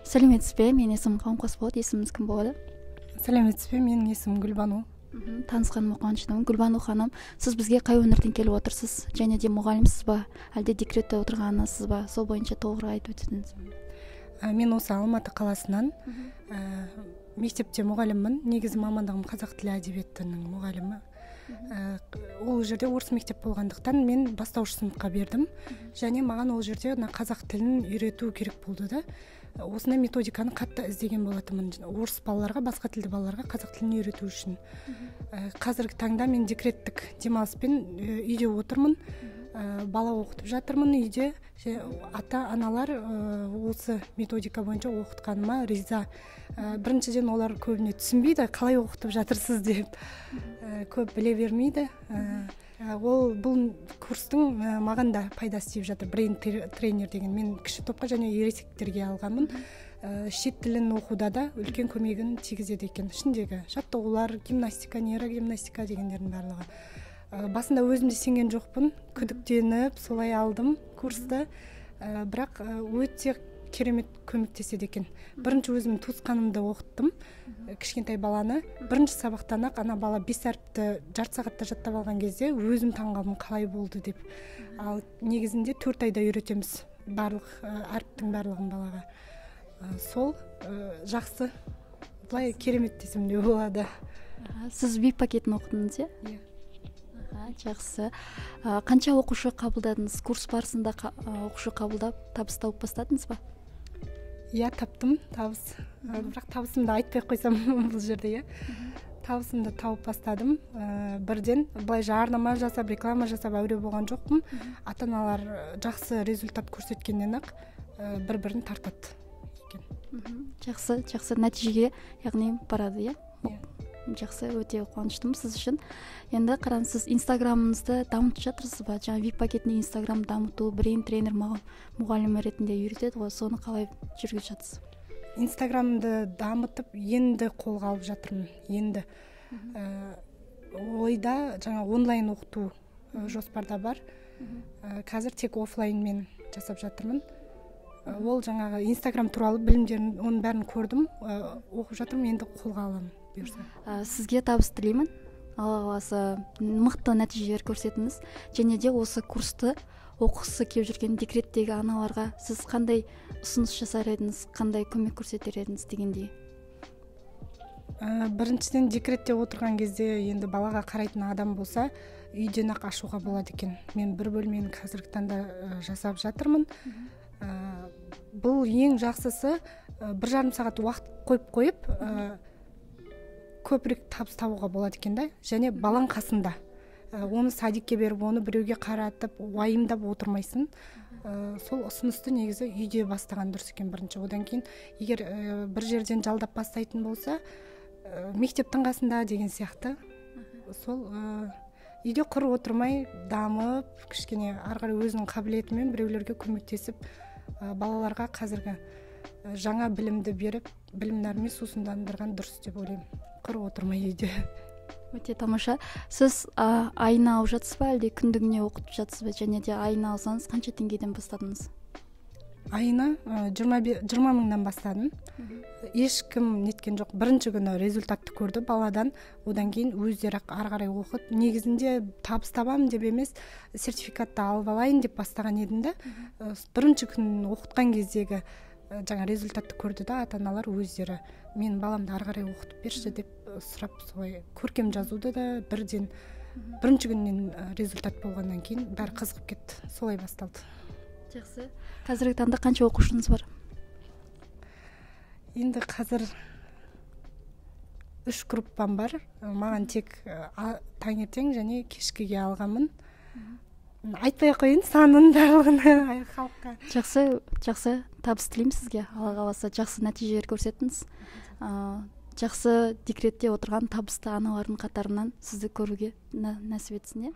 Сәлеметсіз бе, менің есімім Қауым Қасболат, есіміңіз кім болады? Сәлеметсіз бе, менің есімім Гүлбану. Танысқаныма қуаныштымын. Гүлбану ханым, сіз бізге қай өңірден келіп отырсыз? Және де мұғалімсіз ба, әлде декретте отырған анасыз ба? Сол бойынша толығырақ айтып өтсеңіз. Мен осы Алматы қаласынан, мектепте мұғаліммін. Негізі мамандығым қазақ тілі әдебиетінің мұғалімі. Ол жерде орыс мектеп болғандықтан мен бастауыш сыныпқа бердім. Және маған ол жерде мына қазақ тілін үйрету керек болды да. Осындай методиканы қатты іздеген болатынмын. Орыс балаларға, басқа тілді балаларға қазақ тілін үйрету үшін. Қазіргі таңда мен декреттік демалыспен үйде отырмын. Бала оқытып жатырмын үйде. Ата-аналар осы методика бойынша оқытқаныма риза. Біріншіден, олар көбіне түсінбейді, қалай оқытып жатырсыз деп. Көп біле бермейді. Ол бұл курстың маған да пайдасы тиіп жатыр. Брейн тренер деген мен кіші топқа және ересектерге алғанмын. Шет тілін оқуда да үлкен көмегін тигізеді екен. Ішіндегі жаттығулар, гимнастика, нейрогимнастика дегендердің барлығы. Басында өзім де сенген жоқпын, күдіктеніп солай алдым курсты. Бірақ өте керемет көмектеседі екен. Бірінші өзім туысқанымды оқыттым, кішкентай баланы. Бірінші сабақтан-ақ ана бала 5 әріпті жарты сағатта жаттап алған кезде өзім таңғалдым, қалай болды деп. Ал негізінде 4 айда үйретеміз барлық әріптің барлығын балаға. Сол жақсы, былай керемет десем де болады. Сіз VIP пакетін оқыдыңыз, иә? Иә. Жақсы. Қанша оқушы қабылдадыңыз? Курс барысында оқушы қабылдап табыс тауып бастадыңыз ба? Иә, таптым табыс. Бірақ табысымды айтпай қойсам бұл жерде, иә. Табысымды тауып бастадым. Бірден былай жарнама жасап, реклама жасап әуре болған жоқпын. Ата-аналар жақсы результат көрсеткеннен-ақ бір-бірін тартады екен. Жақсы, жақсы нәтижеге, яғни барады, иә? Иә. Жақсы, өте қуаныштымын сіз үшін. Енді қараңыз, сіз Инстаграмыңызды дамытып жатырсыз ба? Жаңа VIP пакетінде Инстаграм дамыту, брейн тренер мұғалімі ретінде үйретеді ғой, соны қалай жүргізіп жатырсыз? Инстаграмды дамытып енді қолға алып жатырмын. Енді. Ойда жаңа онлайн оқыту жоспарда бар. Қазір тек офлайнмен жасап жатырмын. Ол жаңағы Инстаграм туралы білімдерін, оның бәрін көрдім, оқып жатырмын, енді қолға аламын. Бұйырса. Сізге табыс тілеймін. Алла қаласа мықты нәтижелер көрсетіңіз. Және де осы курсты оқығысы келіп жүрген декреттегі аналарға сіз қандай ұсыныс жасар едіңіз, қандай көмек көрсетер едіңіз дегендей? Біріншіден, декретте отырған кезде енді балаға қарайтын адам болса, үйден-ақ ашуға болады екен. Мен бір бөлмені қазіргі таңда жасап жатырмын. Бұл ең жақсысы, 1,5 сағат уақыт қойып қойып, көбірек табыс табуға болады екен да. Және балаң қасында. Оны садикке беріп, оны біреуге қаратып, уайымдап отырмайсың. Сол ұсынысты негізі үйде бастаған дұрыс екен бірінші. Одан кейін егер бір жерден жалдап бастайтын болса, мектептің қасында деген сияқты. Сол үйде құр отырмай дамып, кішкене ары қарай өзінің қабілетімен біреулерге көмектесіп, балаларға қазіргі жаңа білімді беріп, білім нәрімен сусындандырған дұрыс деп ойлаймын. Құр отырмай үйде. Өте тамаша. Сіз айына алып жатсыз ба, әлде күндігіне оқытып жатсыз ба? Және де айына алсаңыз қанша теңгеден бастадыңыз? Айына 20 мыңнан бастадым. Ешкім неткен жоқ. Бірінші күні результатты көрді баладан. Одан кейін өздері ары қарай оқыды. Негізінде табыс табамын деп емес, сертификатты алып алайын деп бастаған едім да. Бірінші күн оқытқан кездегі жаңа результатты көрді да, ата-аналар өздері мен баламды ары қарай оқытып берші деп сұрап, солай көркем жазуды да бірден бірінші күннен результат болғаннан кейін бәрі қызығып кетті. Солай басталды. Жақсы. Қазіргі таңда қанша оқушыңыз бар? Енді қазір 3 группам бар. Маған тек таңертең және кешкіге алғанмын. Айтпай ақ қояйын санын барлығын халыққа. Жақсы, жақсы, табыс тілеймін сізге. Алла қаласа жақсы нәтижелер көрсетіңіз. Жақсы декретте отырған табысты аналардың қатарынан сізді көруге нәсіп етсін, иә?